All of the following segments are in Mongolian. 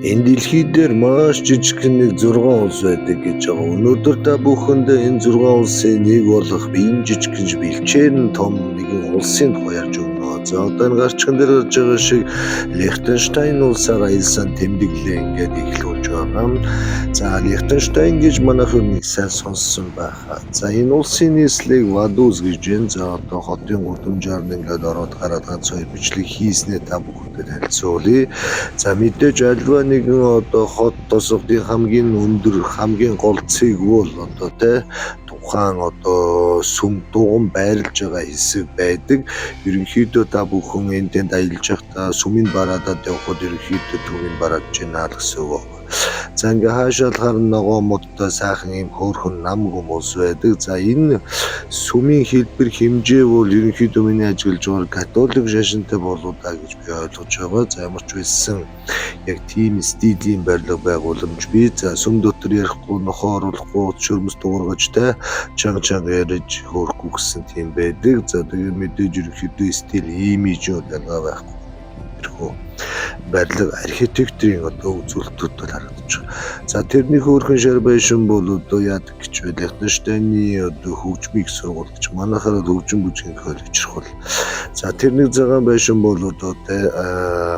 Энэ дэлхий дээр маш жижигхэн нэг 6 улс байдаг гэж байгаа. Өнөөдөр та бүхэндээ энэ 6 улсын нэг болох биеийн жижигхэн бэлчээр нь том нэгэн улсын тухай ярьж өгнө. За, одоо энэ гарчган дээр гарч байгаа шиг Лихтенштайн улсаар аялсан тэмдэглэлээ ингээд эхлүүлж байгаа. За, Лихтенштайн гэж манайх нэг сайн сонссон байхаа. За, энэ улсын нийслэлийг Вадуз гэж байна. За, одоо хотын гудамжаар нь ингээд ороод гараад ганц хоёр бичлэг хийснээ та бүхэндээ танилцуулъя. За, мэдээж альва нэгэн одоо хот тосгодын хамгийн өндөр, хамгийн гол цэг бол одоо те тухайн одоо сүм дуган байрлаж байгаа хэсэг байдаг. Ерөнхийдөө та бүхэн энэ тэнд аялж байхдаа сүмийн бараадад явхад ерөнхийдөө төвийн бараадж байна л гэсэн үг. За, ингээ хаашаа болохоор ногоон модтой сайхан ийм хөөрхөн нам хүмүүс байдаг. За, энэ сүмийн хэлбэр хэмжээ бол ерөнхийдөө миний ажиглаж байгаа католик шашинтай болоо да гэж би ойлгож байгаа. За, ямар ч байсан яг тийм стилийн барилга байгууламж бий. За, сүм дотор ярихгүй, нохоо оруулахгүй, шөрмөс дуургаж те чанга чанга ярьж хөөрөхгүй гэсэн тийм байдаг. За, тэгээ мэдээж ерөнхийдөө стил имиж бол ялгаа байхгүй. Тэрхүү барилга архитектурын одоо үзүүлэлтүүд бол харагдаж байгаа. За, тэрний хөөрхөн шар байшин бол одоо яадаг гэж вэ? Лихтенштейний одоо хөгжмийг сургууль гэж манайхаар хөгжим бүжгийн коллеж бол. За, тэр нэг цагаан байшин бол одоо тэ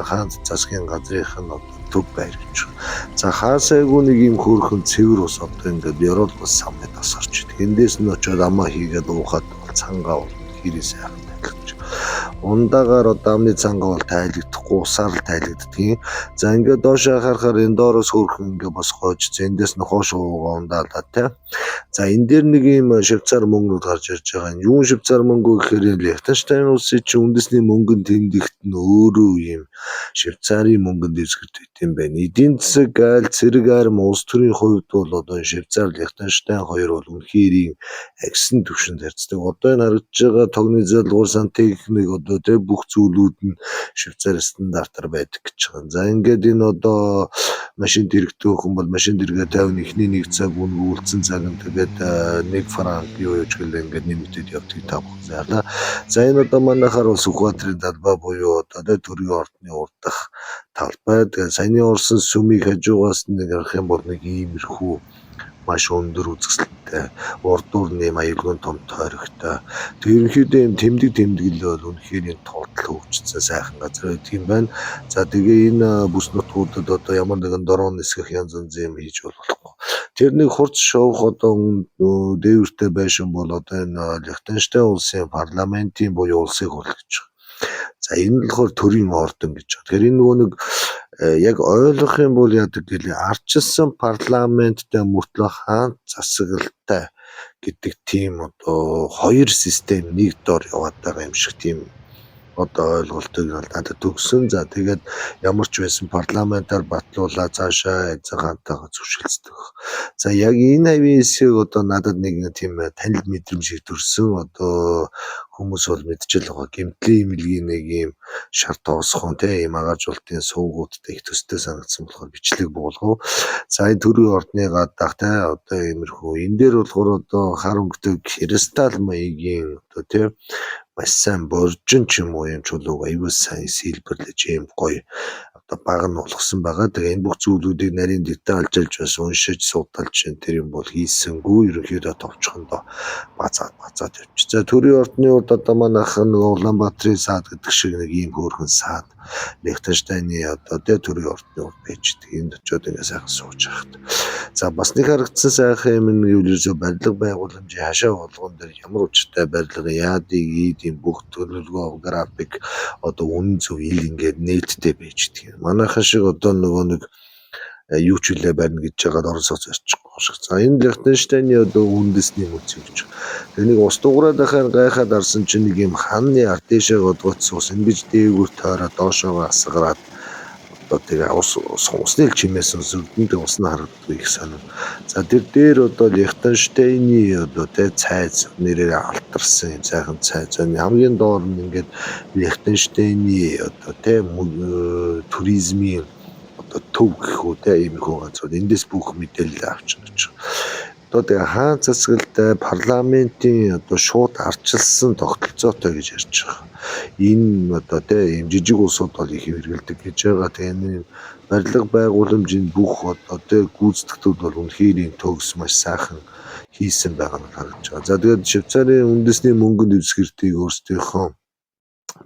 хаант засгийн газрынх нь одоо төв байр гэж. За, хаасайгүй нэг юм хөөрхөн цэвэр ус одоо ингээд ёроол бас самд тасгарч идэг. Эндээс нь очиод амаа хийгээд уухад бол цангаа бол хэрэг сайхан тайлгдаж. Ундаагаар одоо амны цангаа бол тайлагдахгүй, усаар л тайлагддгийн. За, ингээд доошоо харахаар энэ доороос хөөрхөн ингээ бос гоож, эндээс нь хоош уугаа ундаалаа те. За, энэ дээр нэг юм Швейцар мөнгөнүүд гарч ирж байгаа. Юун Швейцар мөнгө гэхээр Лихтенштайн улсын чинь үндэсний мөнгөн тэмдэгт нь өөрөө юм Швейцарын мөнгөнд дэвсгэрт байт юм байна. Эдийн засаг, айл цэрэг арми, улс төрийн хувьд бол одоо Швейцар, Лихтенштайн хоёр бол үнэхээр ийм агсан түвшинд харьцдаг. Одоо энэ харагдж байгаа тогны залгуур, сантехник одоо тэ бүх зүйлүүд нь Швейцар стандартаар байдаг гэж байгаа. За, ингээд энэ одоо машин дэрэгтэй хүн бол машин дэргээ 50 эхний нэг цаг үнэгүй, үлдсэн цаг нь тэгээд 1 франк юу юуч гэлээ ингээд нэмэгдээд явдгийг та бүхэн зарлаа. За, энэ одоо манайхаар бол Сүхбаатарын талбай буюу одоо тэ төрийн ордны урдах талбай. Тэгээд саяны орсон сүмийг хажуугаас нь харах юм бол нэг иймэрхүү маш өндөр үзэсгэлэнтэй, урдуур нь ийм аюулгүй том тойрогтой. Тэг ерөнхийдөө ийм тэмдэг тэмдэглэл бол үнэхээр энэ туудал хөгжсөн сайхан газар байдаг юм байна. За, тэгээ энэ бүс нутгуудад одоо ямар нэгэн дрон нисгэх янз янзын юм хийж болохгүй. Тэр нэг хурц шовх одоо дээвэртэй байшин бол одоо энэ Лихтенштайн улсын парламентын буюу улсын хурал гэж байна. За, энэ нь болохоор төрийн ордон гэж байна. Тэгэхээр энэ нөгөө нэг яг ойлгох юм бол яадаг гэлээ ардчилсан парламенттай мөртлөө хаант засаглалтай гэдэг тийм одоо хоёр систем нэг дор яваад байгаа юм шиг тийм одоо ойлголтыг надад төгсөн. За, тэгээд ямар ч байсан парламентаар батлуулаад цаашаа эзэн хаантайгаа зөвшөлддөг. За, яг энэ хавийн хэсгийг одоо надад нэг тийм танил мэдрэмж шиг төрсөн. Одоо хүмүүс бол мэдчихэл байгаа. Гэмтлийн эмнэлгийн нэг ийм шар тоосхон те ийм агааржуулалтын суугуудтай их төстэй санагдсан болохоор бичлэг буулгав. За, энэ төрийн ордны гадаах те одоо иймэрхүү энэ дээр болохоор одоо хар өнгөтэй кристалл маягийн одоо те маш сайн боржин ч юм уу юм чулууг аюул сайн сэлбэрлэж ийм гоё одоо баг нь болгосон байгаа. Тэгээ энэ бүх зүйлүүдийг нарийн детальжилж бас уншиж судалж тэр юм бол хийсэнгүй, ерөнхийдөө товчхондоо базаад базаад явчих. За, төрийн ордны урд одоо манайхан нөгөө Улаанбаатарын саад гэдэг шиг нэг ийм хөөрхөн саад Лихтенштайны одоо тэ төрийн ордны урд байж тэг энд очиод ингээ сайхан сууж байхад. За, бас нэг харагдсан сайхан юм нь ерөөсөө барилга байгууламжийн хашаа болгон дээр ямар учиртай барилга яадыг ийдийн бүх төлөвлөгөө, график одоо үнэн зөв ил ингээд нээлттэй байж гэх юм. Манайхан шиг одоо нөгөө нэг юу ч үлээ барина гэж жагаад орон сууц барьчихгүй шиг. За, энэ Лихтенштайны одоо үндэсний музей гэж. Тэгээ нэг ус дуграад байхаар гайхаад арсан чинь нэг юм ханны артишаа годгоцсон ус ингэж дээгүүр тойроо доошоогоо асгараад одоо тэгээ ус усны л чимээс өсөрдөн ус нь харагддаг их сонин. За, тэр дээр одоо Лихтенштейний одоо тэ цайз нэрээр алтарсан юм сайхан цайз. Хамгийн доор нь ингээд Лихтенштейний одоо тэ туризмын одоо төв гэх үү те иймэрхүү газрууд эндээс бүх мэдээлэл авч гэж. Одоо тэгээ хаан засаглалтай парламентын одоо шууд арчилсан тогтолцоотой гэж ярьж байгаа. Энэ одоо тэ ийм жижиг улсууд бол их хэрэгэлдэг гэж байгаа. Тэгээ энэ барилга байгууламжийн бүх одоо тэ гүйцэтгэгдүүд бол үнэхээр төгс маш сайхан хийсэн байгаа нь харагдаж байгаа. За тэгээд Швейцарын үндэсний мөнгөн дэвсгэртийг өөрсдийнхөө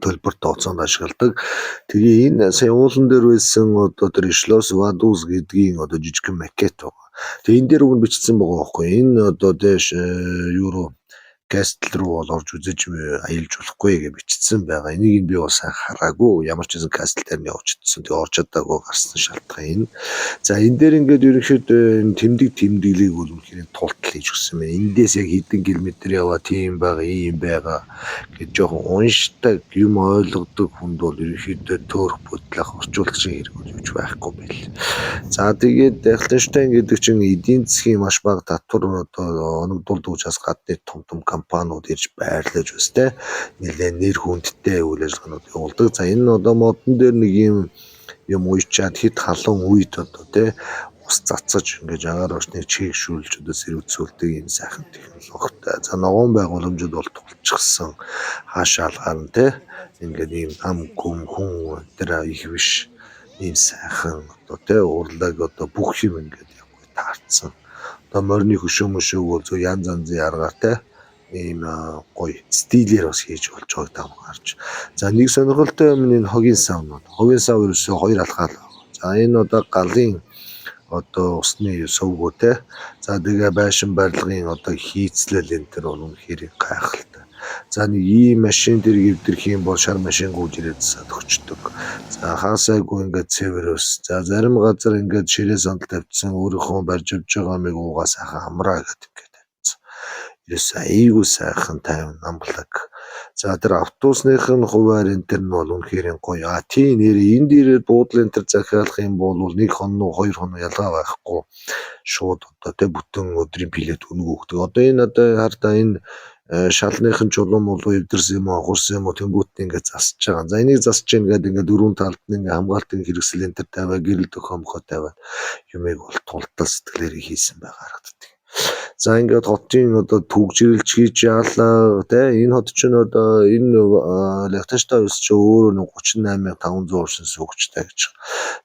төлбөр тооцоонд ашигладаг. Тэгээ энэ сая уулан дээр байсан одоо тэр Schloss Vaduz гэдгийн одоо жижигхэн макет байгаа. Тэгээ энэ дээр үг нь бичсэн байгаа байхгүй. Энэ одоо дээш юу руу Castle руу бол орж үзэж аялж болохгүй гэж бичсэн байгаа. Энийг нь би бас сайн хараагүй. Ямар ч байсан Castle дээр нь явж чадсан. Тэгээ орж чадаагүй гарсан шалтгаан энэ. За энэ дээр ингээд ерөнхийдөө энэ тэмдэг тэмдэглэлийг бол үнэхээр тултал хийж өгсөн байна. Эндээс яг хэдэн километр яваа тийм байгаа, ийм байгаа гэж жоохон уншдаг, юм ойлгодог хүнд бол ерөнхийдөө төөрөх бодлох орчуулагчийн хэрэг бол юуч байхгүй байл. За тэгээд Лихтенштейн гэдэг чинь эдийн засгийн маш бага татвар одоо оногдуулдаг учраас гадны том том компаниуд ирж байрлаж бас те нэлээд нэр хүндтэй үйл ажиллагаанууд явуулдаг. За энэ одоо модон дээр нэг юм уйчаад хэд халуун үед одоо те ус цацаж ингэж агаар орчныг чийгшүүлж одоо сэрүүцүүлдэг юм сайхан технологитой. За ногоон байгууламжид бол тулчихсан хаашаа алгаар нь те ингээд ийм ам гүм хүн тэр их биш ийм сайхан одоо те урлаг одоо бүх юм ингээд яг таарцсан. Одоо морины хөшөө мөшөөг бол зөв янз янзын аргаар те ийм гоё стилээр бас хийж болж байгааг та харж. За нэг сонирхолтой юм нь энэ хогийн савнууд. Хогийн сав ерөөсөө хоёр алхаал байна. За энэ одоо галын одоо усны сувгуу те. За тэгээ байшин барилгын одоо хийцлэл энэ төр бол үнэхээр гайхалтай. За нэг ийм машин дээр эвдэрх юм бол шар машин гүйж ирээд засаад өгчдөг. За хаасайгүй ингээд цэвэр ус. За зарим газар ингээд ширээ сандал тавьчихсан өөрийнхөө барьж авч байгаа мыг уугаа сайхан амраа гэдэг ингээд тавьчихсан. Ерөөсөө айгүй сайхан тайван амгалаг. За тэр автобусных нь хуваар энэ төр нь бол үнэхээр гоё. А тий нэр энд ирээд буудлын тэр захиалах юм бол 1 хоног уу 2 хоног ялгаа байхгүй шууд одоо тэ бүтэн өдрийн билет үнэгүй өгдөг. Одоо энэ одоо хардаа энэ шалныхын чулуун болов эвдэрсэн юм уу хурсан юм уу тэнгуут нь ингээд засаж байгаа. За энийг засаж гин гэдэг ингээд дөрвөн талд нь ингээд хамгаалтын хэрэгсэл энэ төр тавиа гэрэл төхөмхөө тавиад юмыг бол тултал сэтгэлээр хийсэн байгаа харагддаг. За ингээд хотын одоо түгжрэлч хийж яалаа те энэ хот чинь одоо энэ Лихтенштайн улс чинь өөрөө нэг 38,500 оршин суугчтай гэж.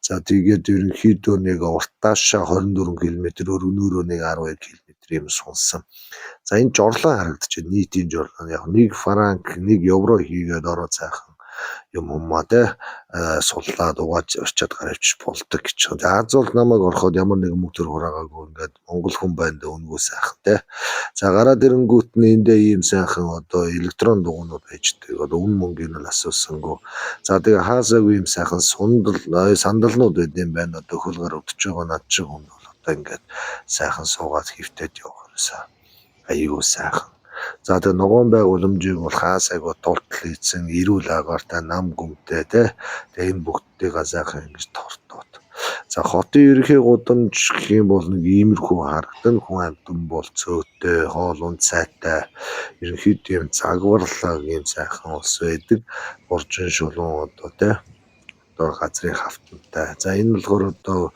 За тэгээд ерөнхийдөө нэг уртаашаа 24 км өргөнөөрөө нэг 12 км юм сунсан. За энэ жорлон харагдчихэв. Нийтийн жорлон яг 1 франк 1 евро хийгээд ороо цайхан юм humаа те суллаад угааж урчаад гаравч болдог гэж. Аз бол намайг ороход ямар нэгэн мөнгө төр хураагаагүй ингээд монгол хүн байна да үнэгүй сайхан те. За гараад ирэнгүүт нь эндээ ийм сайхан одоо электрон дугуйнууд байждаг. Одоо үн мөнгийг нь асуусангүй. За тэгээ хаасаагүй ийм сайхан сундал сандалнууд байд юм байна. Одоо хөлгаар өвдөж байгаа над шиг хүн бол одоо ингээд сайхан суугаад хэвтээд явах юмсан. Айгүй сайхан. За тэгээ ногоон байгууламжийг бол хаасайгүй тултал хийсэн эрүүл агаартай нам гүмтэй те. Тэгээ энэ бүгдийг сайхан ингэж тортоод. За хотын ерөнхий гудамж гэх юм бол нэг иймэрхүү харагдан хүн амьтан бол цөөтэй, хоол унд сайтай ерөнхийдөө юм загварлаг юм сайхан улс байдаг. Буржин шулуун одоо те одоо газрын хавтантай. За энэ болохоор одоо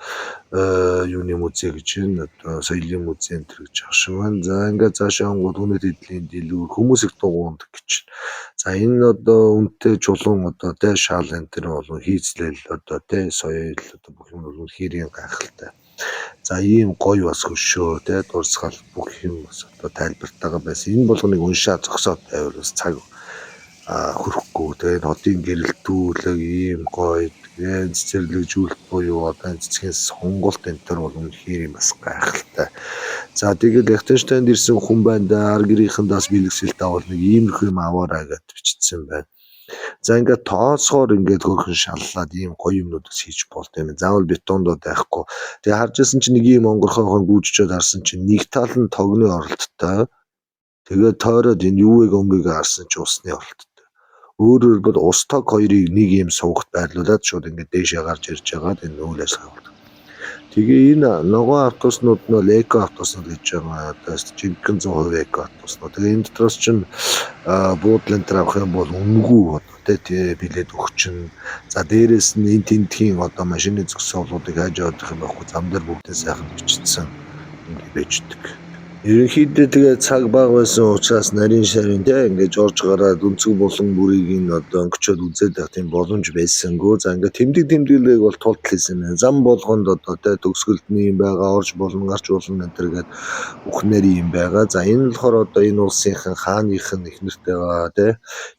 юуны музей гэж байна. Одоо соёлын музей энэ төр гэж ах шиг байна. За ингээд цаашаа онгууд үнэт эдлийн дэлгүүр хүмүүс их дугуйндаг гэж. За энэ одоо үнэтэй чулуун одоо тэ шаал энэ төр болон хийцлэл одоо тэ соёл одоо бүх юм бол үнэхээр гайхалтай. За ийм гоё бас хөшөө тэ дурсгал бүх юм бас одоо тайлбартайгаа байсан. Энэ болгоныг уншаад зогсоод байвал бас цаг хөрөхгүй. Тэгээд хотын гэрэлтүүлэг ийм гоё тэгээд цэцэрлэгжүүлэлт буюу одоо цэцгийн сонголт энэ төр бол үнэхээр юм бас гайхалтай. За тэгээд Лихтенштейнд ирсэн хүн байна да ар гэрийнхэндээ бас бэлгэсэлт авал нэг иймэрхүү юм аваарай гэд бичсэн байна. За ингээд тооцоогоор ингээд хөөрхөн шаллаад ийм гоё юмнууд бас хийж болд юм. Заавал бетондоо байхгүй. Тэгээ харж байсан чинь нэг ийм онгорхойхон гүйжчээд харсан чинь нэг тал нь тогны оролттой. Тэгээд тойроод энэ юуэг өнгийг харсан чинь усны оролттой. Өөрөөр хэлбэл ус тог хоёрыг нэг ийм сувагт байрлуулад шууд ингээд дээшээ гарч ирж байгаад энэ үйл ажиллагаа явуулдаг. Тэгээ энэ ногоон автобуснууд нь бол эко автобуснууд гэж байгаа. Одоо жинхэнэ 100% эко автобуснууд. Тэгээ энэ дотроос чинь буудлын дээр авах юм бол үнэгүй одоо тий билет өгчин. За дээрэс нь энэ тентхийн одоо машины зогсоолуудыг хайж явах юм байхгүй зам дээр бүгдээ сайхан бичсэн ингэ байждаг. Ерөнхийдөө тэгээ цаг бага байсан учраас нарийн шарын те ингээд орж гараад өнцөг булан бүрийг нь одоо өнгөчөөд үзээд байх тийм боломж байсангүй. За, ингээд тэмдэг тэмдэглээг бол тултал хийсэн байна. Зам болгонд одоо те төгсгөлдний юм байгаа, орж болно, гарч болно энэ төр гээд бүхнээр юм байгаа. За, энэ болохоор одоо энэ улсынхан хааных нь эхнэртэйгээ те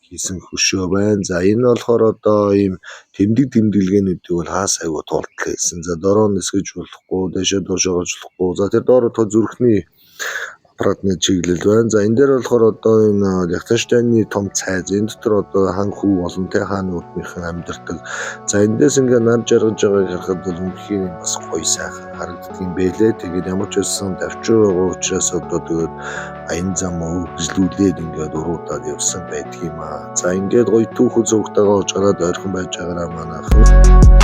хийсэн хөшөө байна. За, энэ болохоор одоо ийм тэмдэг тэмдэглэгээнүүдийг бол хаа сайгүй тултал хийсэн. За, дороо нисгэж болохгүй, дээшээ доошоо гарч болохгүй. За, тэр доор болохоор зүрхний аппаратны чиглэл байна. За, энэ дээр болохоор одоо энэ Лихтенштейны том цайз, энэ дотор одоо хан хүү болон тэ хааны удмынхан амьдардаг. За, эндээс ингээ нар жаргаж байгааг харахад бол үнэхээр бас гоё сайхан харагддаг юм бэлээ. Тэгээд ямар ч байсан давчуу байгаа учраас одоо тэгээд аян зам үргэлжлүүлээд ингээд уруудаад явсан байдаг юм аа. За, ингээд гоё түүхэн зурагтайгаа орж гараад ойрхон байж байгаараа манайхан.